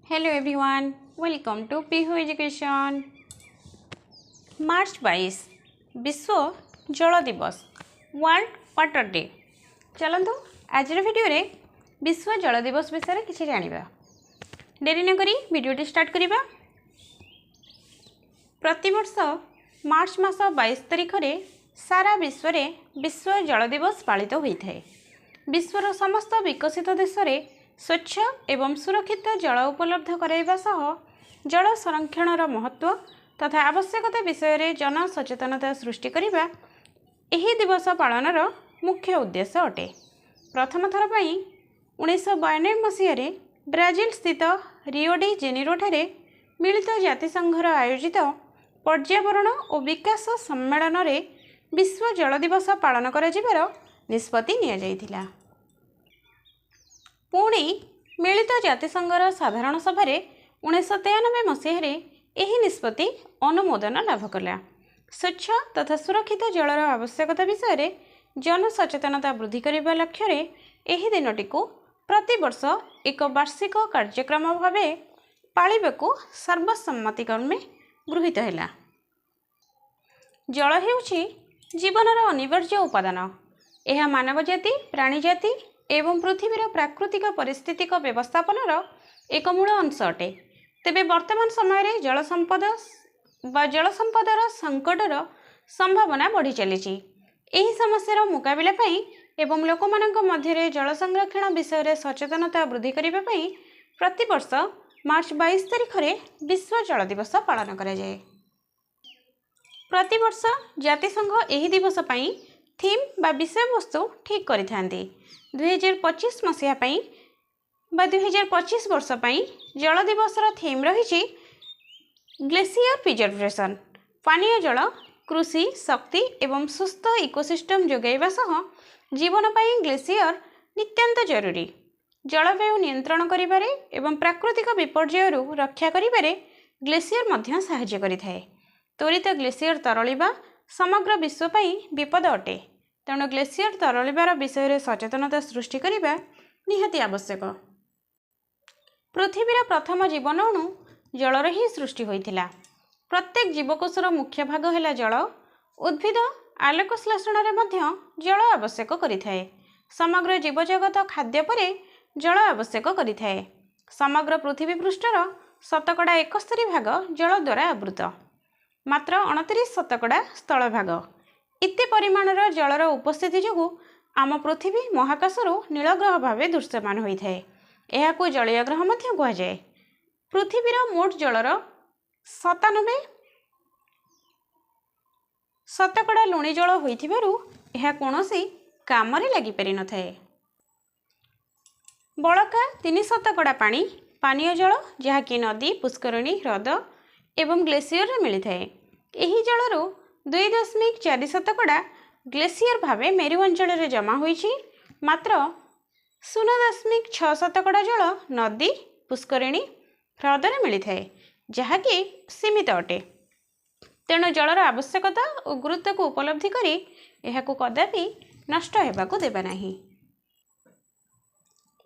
Hello everyone, welcome to Pihu Education. March 22 ବିଶ୍ୱ ଜଳ ଦିବସ, ୱାର୍ଲଡ ୱାଟର ଡେ। ଚାଲନ୍ତୁ, ଆଜିର ଭିଡ଼ିଓରେ ବିଶ୍ୱ ଜଳ ଦିବସ ବିଷୟରେ କିଛି ଜାଣିବା। ଡେରି ନକରି ଭିଡ଼ିଓଟି ଷ୍ଟାର୍ଟ କରିବା। ପ୍ରତିବର୍ଷ ମାର୍ଚ୍ଚ ମାସ 22 ତାରିଖରେ ସାରା ବିଶ୍ୱରେ ବିଶ୍ୱ ଜଳ ଦିବସ ପାଳିତ ହୋଇଥାଏ। ବିଶ୍ୱର ସମସ୍ତ ବିକଶିତ ଦେଶରେ ସ୍ୱଚ୍ଛ ଏବଂ ସୁରକ୍ଷିତ ଜଳ ଉପଲବ୍ଧ କରାଇବା ସହ ଜଳ ସଂରକ୍ଷଣର ମହତ୍ତ୍ୱ ତଥା ଆବଶ୍ୟକତା ବିଷୟରେ ଜନସଚେତନତା ସୃଷ୍ଟି କରିବା ଏହି ଦିବସ ପାଳନର ମୁଖ୍ୟ ଉଦ୍ଦେଶ୍ୟ ଅଟେ। ପ୍ରଥମ ଥର ପାଇଁ 1992 ମସିହାରେ ବ୍ରାଜିଲ ସ୍ଥିତ ରିଓ ଡି ଜେନିରୋଠାରେ ମିଳିତ ଜାତିସଂଘର ଆୟୋଜିତ ପର୍ଯ୍ୟାବରଣ ଓ ବିକାଶ ସମ୍ମେଳନରେ ବିଶ୍ୱ ଜଳ ଦିବସ ପାଳନ କରାଯିବାର ନିଷ୍ପତ୍ତି ନିଆଯାଇଥିଲା। ପୁଣି ମିଳିତ ଜାତିସଂଘର ସାଧାରଣ ସଭାରେ 1993 ମସିହାରେ ଏହି ନିଷ୍ପତ୍ତି ଅନୁମୋଦନ ଲାଭ କଲା। ସ୍ୱଚ୍ଛ ତଥା ସୁରକ୍ଷିତ ଜଳର ଆବଶ୍ୟକତା ବିଷୟରେ ଜନସଚେତନତା ବୃଦ୍ଧି କରିବା ଲକ୍ଷ୍ୟରେ ଏହି ଦିନଟିକୁ ପ୍ରତିବର୍ଷ ଏକ ବାର୍ଷିକ କାର୍ଯ୍ୟକ୍ରମ ଭାବେ ପାଳିବାକୁ ସର୍ବସମ୍ମତିକ୍ରମେ ଗୃହୀତ ହେଲା। ଜଳ ହେଉଛି ଜୀବନର ଅନିବାର୍ଯ୍ୟ ଉପାଦାନ। ଏହା ମାନବ ଜାତି, ପ୍ରାଣୀ ଜାତି ଏବଂ ପୃଥିବୀର ପ୍ରାକୃତିକ ପରିସ୍ଥିତିକ ବ୍ୟବସ୍ଥାପନର ଏକ ମୂଳ ଅଂଶ ଅଟେ। ତେବେ ବର୍ତ୍ତମାନ ସମୟରେ ଜଳ ସମ୍ପଦ ବା ଜଳ ସମ୍ପଦର ସଙ୍କଟର ସମ୍ଭାବନା ବଢ଼ି ଚାଲିଛି। ଏହି ସମସ୍ୟାର ମୁକାବିଲା ପାଇଁ ଏବଂ ଲୋକମାନଙ୍କ ମଧ୍ୟରେ ଜଳ ସଂରକ୍ଷଣ ବିଷୟରେ ସଚେତନତା ବୃଦ୍ଧି କରିବା ପାଇଁ ପ୍ରତିବର୍ଷ ମାର୍ଚ୍ଚ 22 ତାରିଖରେ ବିଶ୍ୱ ଜଳ ଦିବସ ପାଳନ କରାଯାଏ। ପ୍ରତିବର୍ଷ ଜାତିସଂଘ ଏହି ଦିବସ ପାଇଁ ଥିମ୍ ବା ବିଷୟବସ୍ତୁ ଠିକ୍ କରିଥାନ୍ତି। 2025 ମସିହା ପାଇଁ ବା 2025 ବର୍ଷ ପାଇଁ ଜଳ ଦିବସର ଥିମ୍ ରହିଛି ଗ୍ଲେସିୟର ପ୍ରିଜର୍ଭେସନ୍। ପାନୀୟ ଜଳ, କୃଷି, ଶକ୍ତି ଏବଂ ସୁସ୍ଥ ଇକୋସିଷ୍ଟମ୍ ଯୋଗାଇବା ସହ ଜୀବନ ପାଇଁ ଗ୍ଲେସିୟର ନିତ୍ୟାନ୍ତ ଜରୁରୀ। ଜଳବାୟୁ ନିୟନ୍ତ୍ରଣ କରିବାରେ ଏବଂ ପ୍ରାକୃତିକ ବିପର୍ଯ୍ୟୟରୁ ରକ୍ଷା କରିବାରେ ଗ୍ଲେସିୟର ମଧ୍ୟ ସାହାଯ୍ୟ କରିଥାଏ। ତ୍ୱରିତ ଗ୍ଲେସିୟର ତରଳିବା ସମଗ୍ର ବିଶ୍ୱ ପାଇଁ ବିପଦ ଅଟେ। ତେଣୁ ଗ୍ଲେସିୟର ତରଳିବାର ବିଷୟରେ ସଚେତନତା ସୃଷ୍ଟି କରିବା ନିହାତି ଆବଶ୍ୟକ। ପୃଥିବୀର ପ୍ରଥମ ଜୀବନ ଅଣୁ ଜଳରେ ହିଁ ସୃଷ୍ଟି ହୋଇଥିଲା। ପ୍ରତ୍ୟେକ ଜୀବକୋଷର ମୁଖ୍ୟ ଭାଗ ହେଲା ଜଳ। ଉଦ୍ଭିଦ ଆଲୋକ ଶ୍ଳେଷଣରେ ମଧ୍ୟ ଜଳ ଆବଶ୍ୟକ କରିଥାଏ। ସମଗ୍ର ଜୀବଜଗତ ଖାଦ୍ୟ ପରେ ଜଳ ଆବଶ୍ୟକ କରିଥାଏ। ସମଗ୍ର ପୃଥିବୀ ପୃଷ୍ଠର 71% ଭାଗ ଜଳ ଦ୍ୱାରା ଆବୃତ, ମାତ୍ର 29 ଶତକଡ଼ା ସ୍ଥଳଭାଗ। ଏତେ ପରିମାଣର ଜଳର ଉପସ୍ଥିତି ଯୋଗୁଁ ଆମ ପୃଥିବୀ ମହାକାଶରୁ ନୀଳଗ୍ରହ ଭାବେ ଦୃଶ୍ୟମାନ ହୋଇଥାଏ। ଏହାକୁ ଜଳୀୟ ଗ୍ରହ ମଧ୍ୟ କୁହାଯାଏ। ପୃଥିବୀର ମୋଟ ଜଳର 97 ଶତକଡ଼ା ଲୁଣି ଜଳ ହୋଇଥିବାରୁ ଏହା କୌଣସି କାମରେ ଲାଗିପାରିନଥାଏ। ବଳକା 3 ଶତକଡ଼ା ପାଣି ପାନୀୟ ଜଳ, ଯାହାକି ନଦୀ, ପୁଷ୍କରିଣୀ, ହ୍ରଦ ଏବଂ ଗ୍ଲେସିୟରରେ ମିଳିଥାଏ। ଏହି ଜଳରୁ 2.4 ଶତକଡ଼ା ଗ୍ଲେସିୟର ଭାବେ ମେରୁ ଅଞ୍ଚଳରେ ଜମା ହୋଇଛି। ମାତ୍ର 0.6 ଶତକଡ଼ା ଜଳ ନଦୀ, ପୁଷ୍କରିଣୀ, ହ୍ରଦରେ ମିଳିଥାଏ, ଯାହାକି ସୀମିତ ଅଟେ। ତେଣୁ ଜଳର ଆବଶ୍ୟକତା ଓ ଗୁରୁତ୍ୱକୁ ଉପଲବ୍ଧି କରି ଏହାକୁ କଦାପି ନଷ୍ଟ ହେବାକୁ ଦେବା ନାହିଁ।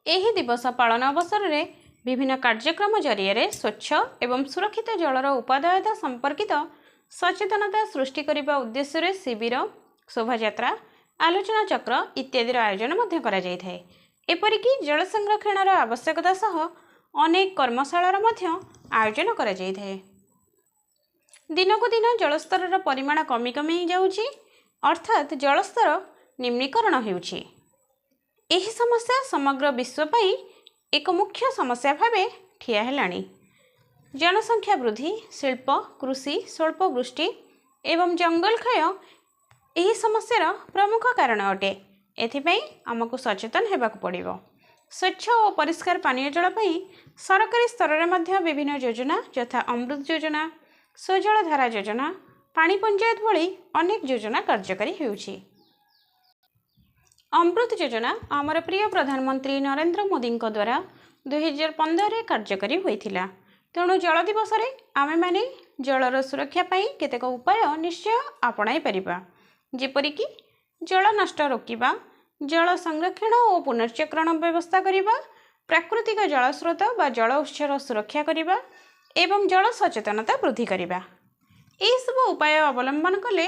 ଏହି ଦିବସ ପାଳନ ଅବସରରେ ବିଭିନ୍ନ କାର୍ଯ୍ୟକ୍ରମ ଜରିଆରେ ସ୍ୱଚ୍ଛ ଏବଂ ସୁରକ୍ଷିତ ଜଳର ଉପାଦେୟତା ସମ୍ପର୍କିତ ସଚେତନତା ସୃଷ୍ଟି କରିବା ଉଦ୍ଦେଶ୍ୟରେ ଶିବିର, ଶୋଭାଯାତ୍ରା, ଆଲୋଚନାଚକ୍ର ଇତ୍ୟାଦିର ଆୟୋଜନ ମଧ୍ୟ କରାଯାଇଥାଏ। ଏପରିକି ଜଳ ସଂରକ୍ଷଣର ଆବଶ୍ୟକତା ସହ ଅନେକ କର୍ମଶାଳାର ମଧ୍ୟ ଆୟୋଜନ କରାଯାଇଥାଏ। ଦିନକୁ ଦିନ ଜଳସ୍ତରର ପରିମାଣ କମି କମି ଯାଉଛି, ଅର୍ଥାତ୍ ଜଳସ୍ତର ନିମ୍ନୀକରଣ ହେଉଛି। ଏହି ସମସ୍ୟା ସମଗ୍ର ବିଶ୍ୱ ପାଇଁ ଏକ ମୁଖ୍ୟ ସମସ୍ୟା ଭାବେ ଠିଆ ହେଲାଣି। ଜନସଂଖ୍ୟା ବୃଦ୍ଧି, ଶିଳ୍ପ, କୃଷି, ସ୍ୱଳ୍ପ ବୃଷ୍ଟି ଏବଂ ଜଙ୍ଗଲ କ୍ଷୟ ଏହି ସମସ୍ୟାର ପ୍ରମୁଖ କାରଣ ଅଟେ। ଏଥିପାଇଁ ଆମକୁ ସଚେତନ ହେବାକୁ ପଡ଼ିବ। ସ୍ୱଚ୍ଛ ଓ ପରିଷ୍କାର ପାନୀୟ ଜଳ ପାଇଁ ସରକାରୀ ସ୍ତରରେ ମଧ୍ୟ ବିଭିନ୍ନ ଯୋଜନା ଯଥା ଅମୃତ ଯୋଜନା, ସ୍ୱଜଳ ଧାରା ଯୋଜନା, ପାଣି ପଞ୍ଚାୟତ ଭଳି ଅନେକ ଯୋଜନା କାର୍ଯ୍ୟକାରୀ ହେଉଛି। ଅମୃତ ଯୋଜନା ଆମର ପ୍ରିୟ ପ୍ରଧାନମନ୍ତ୍ରୀ ନରେନ୍ଦ୍ର ମୋଦିଙ୍କ ଦ୍ୱାରା 2015ରେ କାର୍ଯ୍ୟକାରୀ ହୋଇଥିଲା। ତେଣୁ ଜଳ ଦିବସରେ ଆମେମାନେ ଜଳର ସୁରକ୍ଷା ପାଇଁ କେତେକ ଉପାୟ ନିଶ୍ଚୟ ଆପଣାଇ ପାରିବା, ଯେପରିକି ଜଳ ନଷ୍ଟ ରୋକିବା, ଜଳ ସଂରକ୍ଷଣ ଓ ପୁନର୍ଚକ୍ରଣ ବ୍ୟବସ୍ଥା କରିବା, ପ୍ରାକୃତିକ ଜଳସ୍ରୋତ ବା ଜଳ ଉତ୍ସର ସୁରକ୍ଷା କରିବା ଏବଂ ଜଳ ସଚେତନତା ବୃଦ୍ଧି କରିବା। ଏହିସବୁ ଉପାୟ ଅବଲମ୍ବନ କଲେ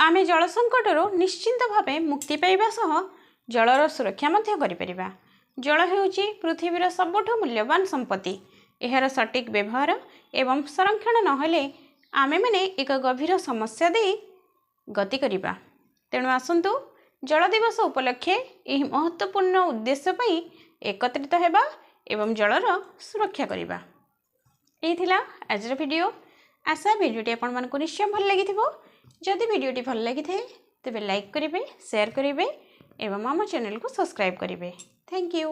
ଆମେ ଜଳ ସଙ୍କଟରୁ ନିଶ୍ଚିନ୍ତ ଭାବେ ମୁକ୍ତି ପାଇବା ସହ ଜଳର ସୁରକ୍ଷା ମଧ୍ୟ କରିପାରିବା। ଜଳ ହେଉଛି ପୃଥିବୀର ସବୁଠୁ ମୂଲ୍ୟବାନ ସମ୍ପତ୍ତି। ଏହାର ସଠିକ୍ ବ୍ୟବହାର ଏବଂ ସଂରକ୍ଷଣ ନହେଲେ ଆମେମାନେ ଏକ ଗଭୀର ସମସ୍ୟା ଦେଇ ଗତି କରିବା। ତେଣୁ ଆସନ୍ତୁ ଜଳ ଦିବସ ଉପଲକ୍ଷେ ଏହି ମହତ୍ତ୍ୱପୂର୍ଣ୍ଣ ଉଦ୍ଦେଶ୍ୟ ପାଇଁ ଏକତ୍ରିତ ହେବା ଏବଂ ଜଳର ସୁରକ୍ଷା କରିବା। ଏଇ ଥିଲା ଆଜିର ଭିଡ଼ିଓ। ଆଶା ଭିଡ଼ିଓଟି ଆପଣମାନଙ୍କୁ ନିଶ୍ଚୟ ଭଲ ଲାଗିଥିବ। ଯଦି ଭିଡ଼ିଓଟି ଭଲ ଲାଗିଥାଏ, ତେବେ ଲାଇକ୍ କରିବେ, ସେୟାର କରିବେ ଏବଂ ଆମ ଚ୍ୟାନେଲକୁ ସବସ୍କ୍ରାଇବ୍ କରିବେ। Thank you.